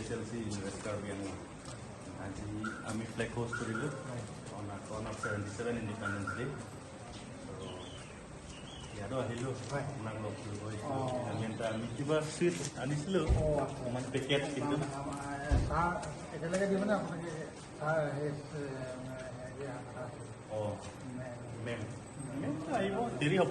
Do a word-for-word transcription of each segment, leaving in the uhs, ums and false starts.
Special C in West Karbi Anglong. আজি আমি flag host কৰিলো on on of seventy seven independence day. তো ইয়াতো আহিলো, হয়। আপোনাক লগ কৰিব আহিছিলো। অ। আমি এটা, আমি কিবা চুইট আনিছিলো, অ, আচ্ছা। মানে পেকেট কিন্তু। আমাৰ, আমাৰ, এ, চাহ একেলগে দিব নে আপোনালোকে? চাহ, এই, এ, হেৰি, আ, অ, মেম। মেম। মেম আহিব, দেৰি হ'ব।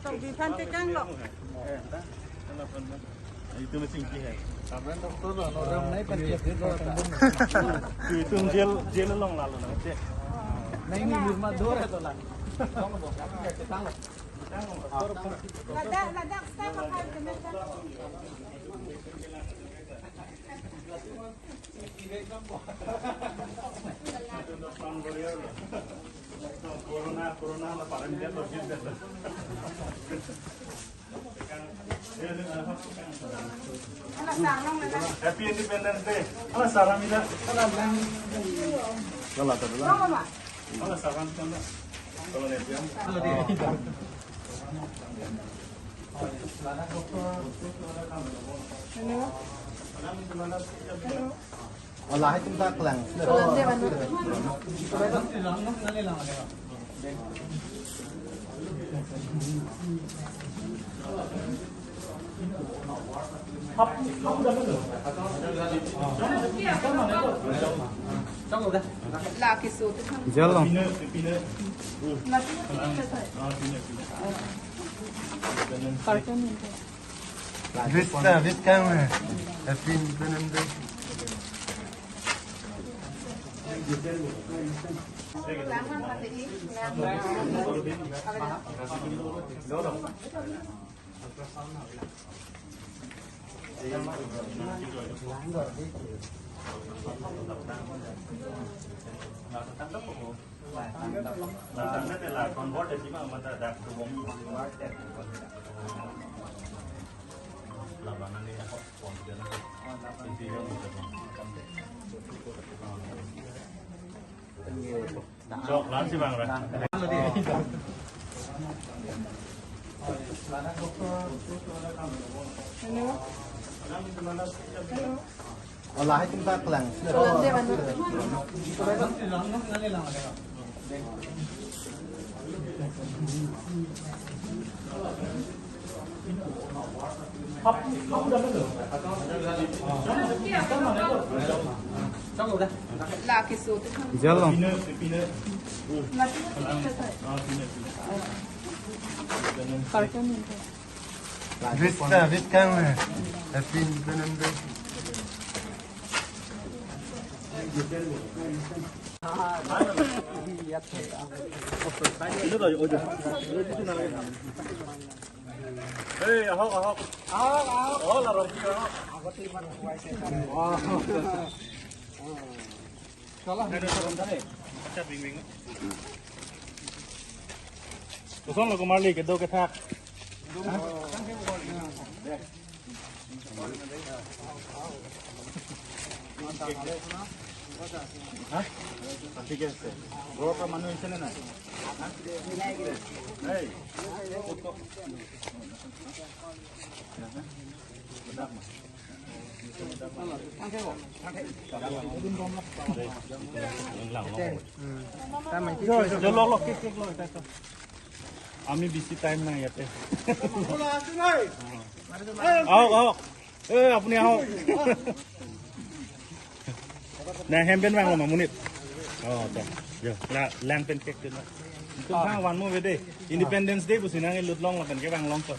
Tokbi aphan tekanglo. Itu masih tinggi ya. Karena dokter lah, orang naik kan dia itu. Itu jail, jail along lalu nanti. Nah, ini lima dua itu lah. Ladak, ladak, stop apa itu? Corona, corona la paran dia to jin dia. Happy Independence Day. Ala salam ida. Ala lang. Lala ta lala. Ala salam ta lala. Kalau dia diam. Hello. Hello. Lahai atum ta kelang. Jalo. Vista, Vista, happy Independence Day. Chok, lan si bang ra. Hello. Hello. Oh, lahai atum ta kelang. Jalo. Vista, Vista, happy Independence Day. Hey, ahok, ahok. Ahok, ahok. Ahok, la rongki, ahok. Acha, bing, bing. Kosonlo komarli, kedo kethak? Ha? Thik ase. Ghor pa manu ahise ne nai? Ha? Hey. Yo, yo, lo, lo, kek, kek, lo, eta, eta. আমি বেছি টাইম নাই ইয়াতে। আহক, আহক। এ, আপুনি আহক। Nang hem pen vanglo ma monit. Oh, ta. Yo, la, lang pen kek pen. Itum thang van mo vede. Independence Day pusi nang lut long lapen kevang long to.